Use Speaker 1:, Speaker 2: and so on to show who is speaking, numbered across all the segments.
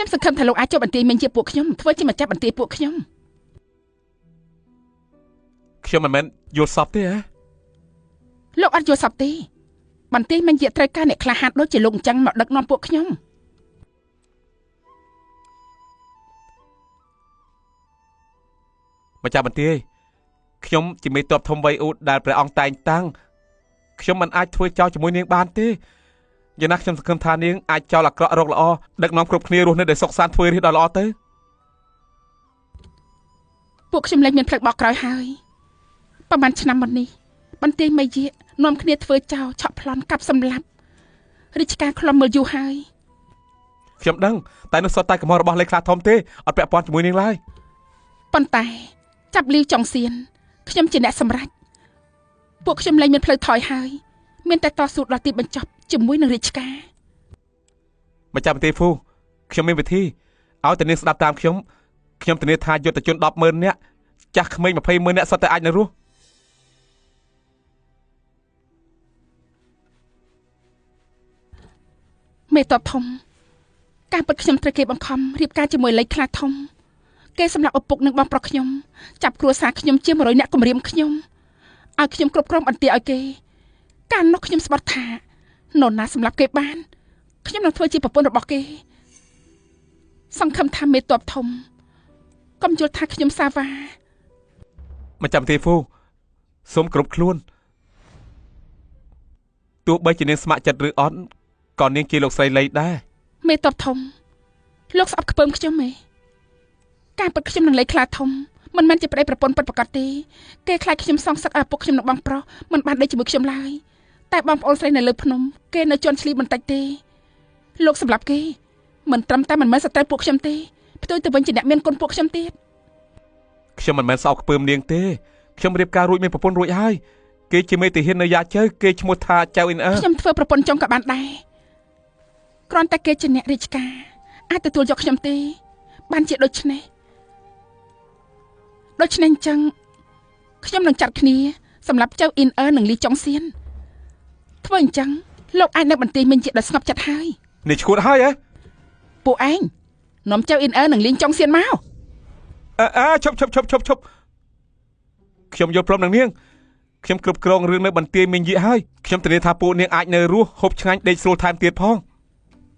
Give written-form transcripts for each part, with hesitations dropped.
Speaker 1: ខ្ញុំសង្ឃឹមថាលោកអាចចូលបន្ទាយមានជាពួកខ្ញុំធ្វើជាម្ចាស់បន្ទាយពួកខ្ញុំ
Speaker 2: ខ្ញុំមិនមែនយល់សពទេហ៎
Speaker 1: លោកអត់យល់សពទេបន្ទាយមានជាត្រូវការអ្នកក្លាហានដូចជាលោកអញ្ចឹងមកដឹកនាំពួកខ្ញុំ
Speaker 2: ម្ចាស់បន្ទាយខ្ញុំជាមេតបធំវៃអ៊ូដែលព្រះអង្គតែងតាំងខ្ញុំមិនអាចធ្វើចោលជាមួយនាងបានទេយ៉ាងណាខ្ញុំសង្ឃឹមថានាងអាចចោលអាក្រក់រកល្អដឹកនាំគ្រប់គ្នារស់នៅដោយសុខសាន្តធ្វើរាជដល់ល្អទៅ
Speaker 1: ពួកខ្ញុំលែងមានផ្លូវបោកក្រោយហើយប្រហែលឆ្នាំមុននេះបន្ទាយមីយានាំគ្នាធ្វើចោលឆក់ប្លន់កាប់សម្លាប់រាជការខ្លំមើលយូរហើយ
Speaker 2: ខ្ញុំដឹងតែនោះសុទ្ធតែកំហុសរបស់លេខខ្លះធំទេអត់ពាក់ព័ន្ធជាមួយនាងឡើយ
Speaker 1: ប៉ុន្តែចាប់លីវចុងសៀនខ្ញុំជាអ្នកសម្រេចពួកខ្ញុំលែងមានផ្លូវថយហើយមានតែតស៊ូដល់ទីបញ្ចប់ជាមួយនឹងរាជការ
Speaker 2: ម្ចាស់បន្ទាយហ្វូខ្ញុំមានវិធីឲ្យតែនាងស្ដាប់តាមខ្ញុំខ្ញុំធានាថាយុទ្ធជន 100000 នាក់ចាស់ក្មេង 200,000 នាក់សុទ្ធតែអាចនៅរស់
Speaker 1: មេតបធំការពិតខ្ញុំត្រូវគេបង្ខំរៀបការជាមួយលេខខ្លាធំគេសម្រាប់ឪពុកនិងបងប្រុសខ្ញុំចាប់គ្រួសារខ្ញុំជា100នាក់គំរាមខ្ញុំឲ្យខ្ញុំគ្រប់គ្រងបន្ទាយឲ្យគេកាលនោះខ្ញុំស្បត់ថានរណាសម្រាប់គេបានខ្ញុំនឹងធ្វើជាប្រពន្ធរបស់គេសង្ឃឹមថាមេតបធំកុំយល់ថាខ្ញុំសាវ៉ា
Speaker 2: ម្ចាស់បន្ទាយហ្វូសូមគ្រប់ខ្លួនទោះបីជានាងស្ម័គ្រចិត្តឬអត់ក៏នាងជាលោកស្រីលីដែរ
Speaker 1: មេតបធំលោកស្អប់ខ្ពើមខ្ញុំទេការពិតខ្ញុំនឹងលេខខ្លាធំមិនមែនជាប្តីប្រពន្ធពិតប្រាកដទេគេខ្លាចខ្ញុំសងសឹកឪពុកខ្ញុំនិងបងប្រុសមិនបានដេកជាមួយខ្ញុំឡើយតែបងប្អូនស្រីនៅលើភ្នំគេនៅជន់ឈ្លីបន្តិចទេលោកសម្រាប់គេមិនត្រឹមតែមិនមែនសត្រូវពួកខ្ញុំទេផ្ទុយទៅវិញជាអ្នកមានគុណពួកខ្ញុំទៀត
Speaker 2: ខ្ញុំមិនមែនស្អប់ខ្ពើមនាងទេខ្ញុំរៀបការរួចមានប្រពន្ធរួចហើយគេជាមេទាហាននៅយ៉ាជើគេឈ្មោះថាចៅអ៊ីនអឺ
Speaker 1: ខ្ញុំធ្វើប្រពន្ធចុងក៏បានដែរគ្រាន់តែគេជាអ្នករាជការអាចទទួលយកខ្ញុំទេបានជាដូច្នេះដូច្នេះអញ្ចឹងខ្ញុំនឹងចាត់គ្នាសម្រាប់ចៅអ៊ីនអឺនិងលីចុងសៀនធ្វើអញ្ចឹងលោកអាចនៅបន្ទាយមានជាដ៏ស្ងប់ចិត្តហើយ
Speaker 2: នេះឈួតហើយហ៎
Speaker 1: ពួកឯងនាំចៅអ៊ីនអឺនិងលីចុងសៀនមក
Speaker 2: អើឈប់ឈប់ឈប់ឈប់ឈប់ខ្ញុំយល់ព្រមនឹងនាងខ្ញុំគ្រប់គ្រងរឿងនៅបន្ទាយមានយីហើយខ្ញុំធានាថាពួកនាងអាចនៅរស់ហូបឆ្ងាញ់ដេកស្រួលថែមទៀតផង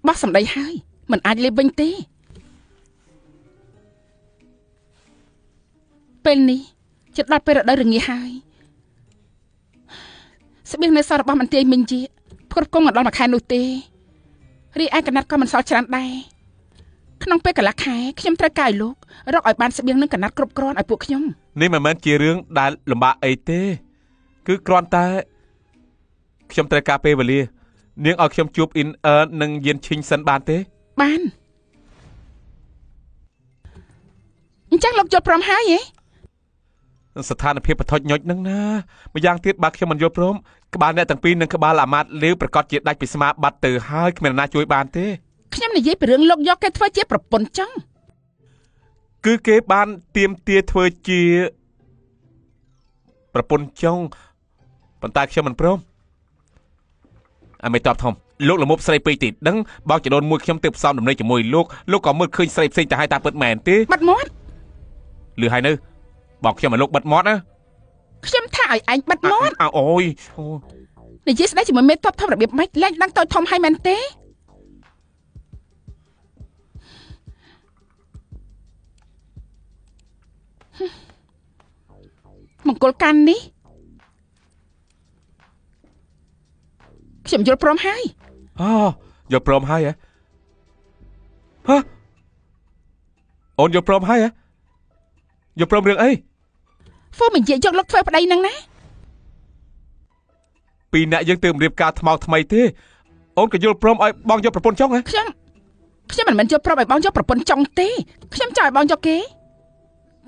Speaker 1: បោះសម្ដីហើយមិនអាចលេបវិញទេពេលនេះជិតដល់ពេលរដូវរងាហើយស្បៀងនៅសល់របស់បន្ទាយមីងជាផ្គត់ផ្គង់មិនដល់មួយខែនោះទេរីឯកណាត់ក៏មិនសល់ច្រើនដែរក្នុងពេលកន្លះខែខ្ញុំត្រូវការឲ្យលោករកឲ្យបានស្បៀងនិងកណាត់គ្រប់គ្រាន់ឲ្យពួកខ្ញុំ
Speaker 2: នេះមិនមែនជារឿងដែលលំបាកអីទេគឺគ្រាន់តែខ្ញុំត្រូវការពេលវេលានាងឲ្យខ្ញុំជួបអ៊ីនអឺនិងយានឈីងសិនបានទេ
Speaker 1: បានអញ្ចឹងលោកយល់ព្រមហើយហ៎
Speaker 2: ស្ថានភាពបថុចញុចនឹងណាម្យ៉ាងទៀតបើខ្ញុំមិនយល់ព្រមក្បាលអ្នកទាំងពីរនិងក្បាលអាមាត្យលាវប្រកាសជាដាច់ពីស្មាបាត់ទៅហើយគ្មាននរណាជួយបានទេ
Speaker 1: ខ្ញុំនិយាយពីរឿងលោកយកគេធ្វើជាប្រពន្ធចឹង
Speaker 2: គឺគេបានទៀមទាធ្វើជាប្រពន្ធចុងប៉ុន្តែខ្ញុំមិនព្រមអាមេតបធំលោកលមុបស្រីពេកទីដឹងបោកចដូនមួយខ្ញុំទៅផ្សំដំណេកជាមួយលោកលោកក៏មើលឃើញស្រីផ្សេងទៅហើយតាមពិតមែនទេ
Speaker 1: បិទមាត់
Speaker 2: លឺហើយនៅបោកខ្ញុំឲ្យលោកបិទមាត់ណា
Speaker 1: ខ្ញុំថាឲ្យឯងបិទមាត់
Speaker 2: អូយ
Speaker 1: និយាយស្ដីជាមួយមេតបធំរបៀបម៉េចលែងដឹងតូចធំហើយមែនទេមង្គលកាន់នេះខ្ញុំយល់ព្រមហើយ
Speaker 2: អូយល់ព្រមហើយហ៎ហ៎អូនយល់ព្រមហើយហ៎យល់ព្រមរឿងអី
Speaker 1: ហ្វូមិននិយាយយកលោកធ្វើប្តីនឹងណា
Speaker 2: ពីរអ្នកយើងទើបរៀបការថ្មោថ្មីទេអូនក៏យល់ព្រមឲ្យបងយកប្រពន្ធចុងហ៎
Speaker 1: ខ្ញុំមិនមែនយល់ព្រមឲ្យបងយកប្រពន្ធចុងទេខ្ញុំចង់ឲ្យបងយកគេ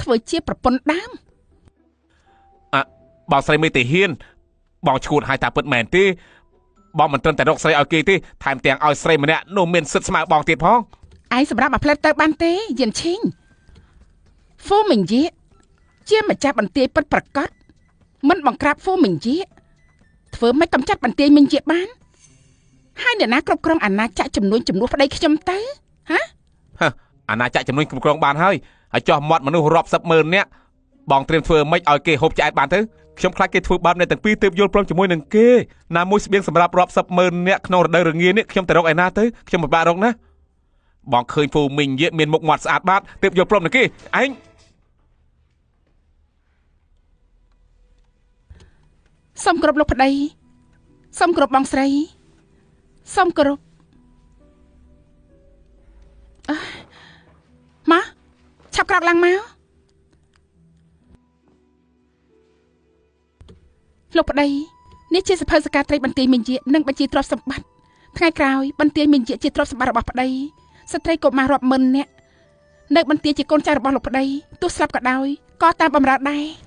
Speaker 1: ធ្វើជាប្រពន្ធដើម
Speaker 2: អ่ะបងស្រីមេទាហានបងឈួតហើយតាពិតមែនទេបងមិនត្រឹមតែរកស្រីឲ្យគេទេថែមទាំងឲ្យស្រីម្នាក់នោះមានសិទ្ធិស្មើបងទៀតផង
Speaker 1: ឯងសម្រាប់អាផ្លែតទៅបានទេយានឈីងហ្វូមីងយៀជាម្ចាស់បន្ទាយពិតប្រាកដមិនបង្ក្រាបហ្វូមីងយៀធ្វើមិនកំចាត់បន្ទាយមីងយៀបានហើយអ្នកណាគ្រប់គ្រងអាណាចក្រចំនួនចំនួនប្តីខ្ញុំទៅហ៎
Speaker 2: ហ៎ អាណាចក្រចំនួនគ្រប់គ្រងបានហើយហើយចោះមាត់មនុស្សរាប់សិបម៉ឺននាក់បងត្រៀមធ្វើម៉េចឲ្យគេហូបឆ្អែតបានទៅខ្ញុំខ្លាចគេធ្វើបាបអ្នកទាំងពីរទើបយល់ព្រមជាមួយនឹងគេណាមួយស្បៀងសម្រាប់រាប់សិបម៉ឺននាក់ក្នុងរដូវរងានេះខ្ញុំទៅរកឯណាទៅខ្ញុំពិបាករកណាបងឃើញហ្វូមីងយាមានមុខមាត់ស្អាតបាតទើបយល់ព្រមនឹងគេឯង
Speaker 1: សូមគោរពលោកប្តីសូមគោរពបងស្រីសូមគោរពម៉ាឆាប់ក្រោកឡើងមកលោកប្តីនេះជាសភៅសកាត្រីបន្ទាយមានជានិងបញ្ជីទ្រព្យសម្បត្តិថ្ងៃក្រោយបន្ទាយមានជាជាទ្រព្យសម្បត្តិរបស់ប្តីស្ត្រីកុមាររាប់ម៉ឺននាក់នៅបន្ទាយជាកូនចៅរបស់លោកប្តីទោះស្លាប់ក៏ដោយក៏តាមបម្រើដែរ